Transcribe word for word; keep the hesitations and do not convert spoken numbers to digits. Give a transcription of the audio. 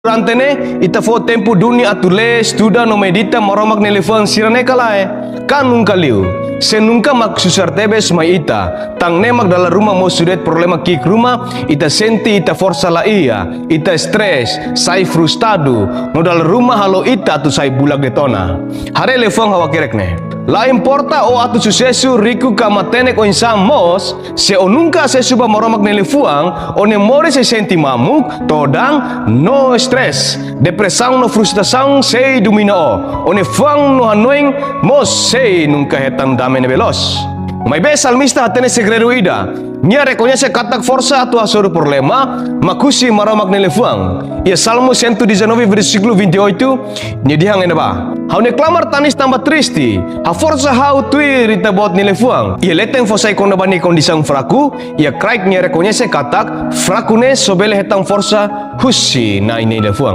Durante ne'e, ita fó tempu duni atu lee, estuda no medita Maromak nia liafuan sira-ne'e ka lae? Ka nunka liu? Se nunka mak susar tebes mai ita. Tan ne'e mak dala ruma mosu de'it problema ki'ik ruma, ita sente ita forsa la iha, ita stres, sai frustradu, no dala ruma halo ita atu sai bulak de'it ona. Haree liafuan ha'u hakerek ne'e. La importa ó atu susesu, riku ka matenek oinsá mós, se ó nunka asesu ba Maromak nia liafuan, ó-nia moris sei sente mamuk, todan, no stres. Depresaun no frustrasaun sei domina ó. Ó-nia fuan no hanoin mós sei nunka hetan dame ne'ebé loos. Maibé salmista hatene segredu ida. Nia rekoñese katak forsa atu hasoru problema mak husi Maromak nia liafuan. Iha Salmo cento e dezanove, versíkulu vinte e oito, nia dehan iha-ne'ebá: Ha'u-nia klamar tanis tanba triste, haforsa ha'u tuir Ita-Boot nia liafuan. Iha leten fó sai kona-ba nia kondisaun fraku, iha kraik nia rekoñese katak fraku ne'e só bele hetan forsa husi Na'i nia liafuan.